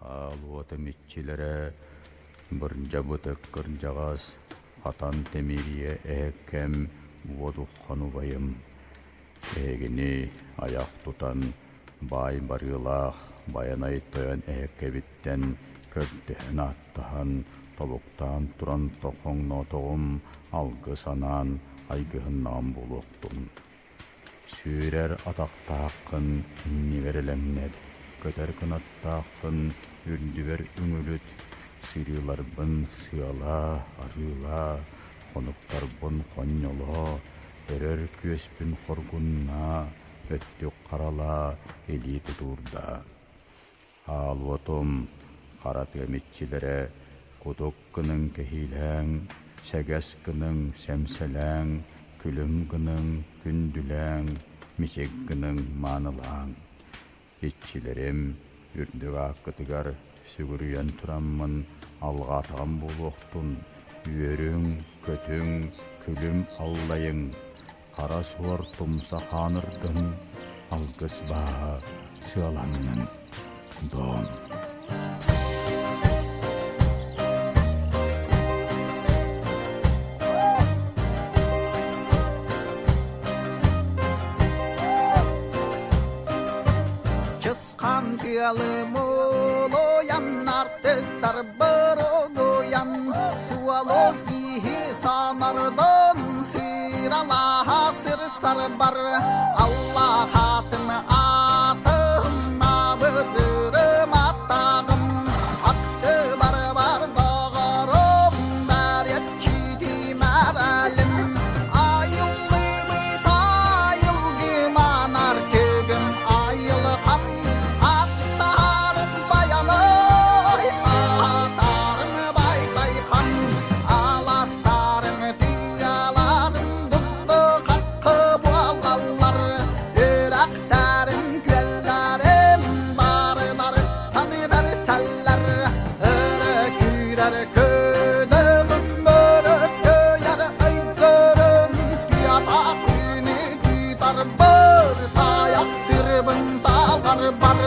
Аал уотум иччилэрэ бырдьабытык кырдьаҕас, хатан тимириэ эһэккэм уодуххан убайым. Эһигини айах тутан баай барыылаах Байанай тойон эһэккэбиттэн көрдөһөн-ааттаһан, тобуктаан туран тохоҥноотоҕум алгыс анаан айгыһыннаҕым буолуохтун. Сүүрэр атахтааххын иннибэр элэҥнэт, көтөр кынаттааххын үрдүбэр үҥүлүт, сырыыларбын сыалаа, арыылаа, хонуктарбын хонньолоо, өрөр күөспүн хоргуннаа, өттүк харалаа, илии тутуурдаа. Аал уотум, хара тыам иччилэрэ, кутук гыныҥ кэһиилээҥ, сэгэс гыныҥ сэмсэлээҥ, күлүм гыныҥ күндүлээҥ, мичик гыныҥ маанылааҥ. Иччилэрим, үрдүк ааккытыгар сүгүрүйэн тураммын алҕаатаҕым буолуохтун, үөрүҥ, көтүҥ, күлүм аллайыҥ, хара суор тумса хаанырдын, алгыс бааһа сыаланнын, Дом. Чысхан тыалы мулуйан, артыктар боругуйан, суолу иһи санардан сыралаһа сырсарбар Аллаһатын аатын абытырым аттаҕым аттыбар бар доҕорум бәреччити мәрәлим айыллыбыт айылгыманар көгүм айылҕам аттарым баянай атарым байтайхан аластарым тыаларым дутты хаккы буолаллар үрэхтэрим күөллэрим барыларыттан бэрсэллэр өрө күүрэр көдөгүм өрөкөйөр өйдөрүм тыатаахыны тыытар быр тайах тырбын талар бар.